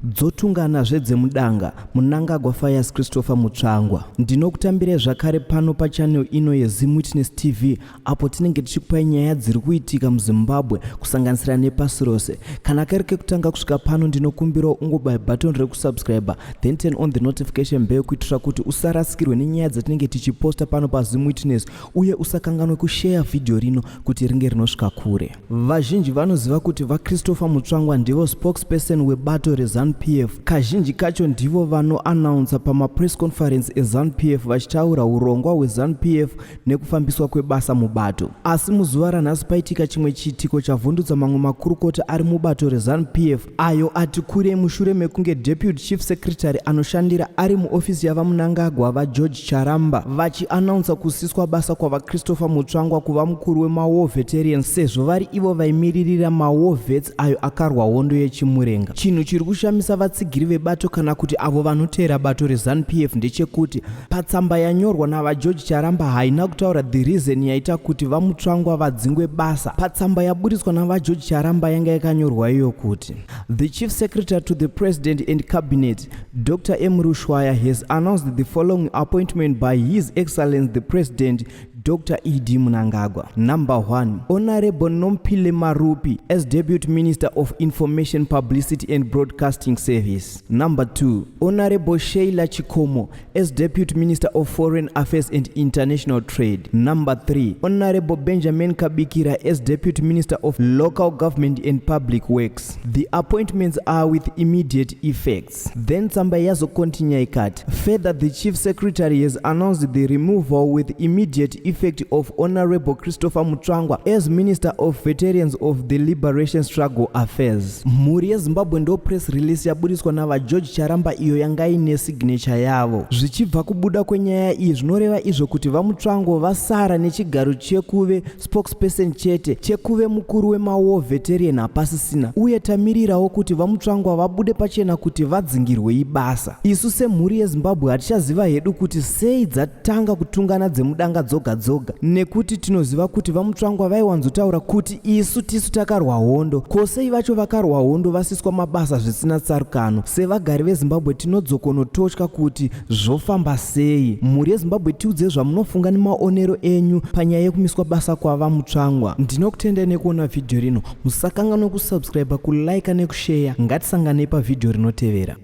Dzotunganazve dzemudanga, Mnangagwa fires Christopher Mutsvangwa. Ndinokutambirai zvakare pano pachannel ino yeZim Witness TV apo tinenge tichikupai nyaya dziri kuitika muZimbabwe kusanganisira nepasi rose. Kana kari kekutanga kusvika pano ndinokumbirawo ungobaya button rekusubscriber then turn on the notification bell kuitira kuti usarasikirwe nenyaya dzatinenge tichiposta pano paZim Witness uye usakanganwe kusheya vhidhiyo rino kuti ringe rinosvika kure. Vazhinji vanoziva kuti VaChristopher Mutsvangwa ndivo spokesperson webato reZanu-PF. Kazhinji kacho ndivo vanoanaunsa pamapress conference eZanu-PF vachitaura hurongwa hweZanu-PF nekufambiswa kwebasa mubato. Asi muzuva ranhasi paitika chimwe chiitiko chavhundutsa mamwe makurukota ari mubato reZanu-PF ayo ati kurei mushure mekunge Deputy Chief Secretary anoshandira ari muofisi yaVaMnangagwa, VaGeorge Charamba, vachianaunsa kusiswa basa kwaVaChristopher Mutsvangwa kuva mukuru wemaWar Veterans sezvo vari ivo vaimiririra maWar Vets ayo akarwa hondo yeChimurenga. Chinhu chiri kushamisa vatsigiri vebato kana kuti avo vanoteera bato reZanu-PF ndechekuti Patsamba yanyorwa naVaGeorge Charamba haina kutaura the reason yaita kuti VaMutsvangwa vadzingwe basa. Patsamba yaburitswa naVaGeorge Charamba yanga yakanyorwa iyo kuti The Chief Secretary to the President and Cabinet, Dr. M. Rushwaya has announced the following appointment by His Excellency the President Dr. ED Mnangagwa. Number 1. Honorable Nompile Marupi as Deputy Minister of Information, Publicity and Broadcasting Service. Number 2. Honorable Sheila Chikomo as Deputy Minister of Foreign Affairs and International Trade. Number 3. Honorable Benjamin Kabikira as Deputy Minister of Local Government and Public Works. The appointments are with immediate effects. Then tsamba yazokontinya ikati, Further, the Chief Secretary has announced the removal with immediate effect of Honorable Christopher Mutsvangwa as Minister of Veterans of the Liberation Struggle Affairs. Mhuri yeZimbabwe ndo press release yaburitswa naVaGeorge Charamba iyo yanga ine signature yavo. Zvichibva kubuda kwenyaya iyi zvinoreva izvo kuti VaMutsvangwa vasara nechigaro chekuve spokesperson chete, chekuve mukuru wemawar veteran hapasisina uye tamirirawo kuti VaMutsvangwa vabude pachena kuti vadzingirwei basa. Isu semhuri yeZimbabwe hatichaziva hedu kuti sei dzatanga kutungana dzemudanga dzoga dzoga nekuti tinoziva kuti VaMutsvangwa vaiwanzotaura kuti isu tisu takarwa hondo. Ko sei vacho vakarwa hondo vasiswa mabasa zvisina tsarukano? Sevagari veZimbabwe tinodzokonototya kuti Zvofamba sei? Mhuri yeZimbabwe tiudzei zvamunofunga nemaonero enyu panyaya yekumiswa basa kwaVaMutsvangwa. Ndinokutendai nekuona vhidhiyo rino. Musakanganwe kusubscriber, kulike nekusheya. Ngatisanganei pavhidhiyo rinotevera.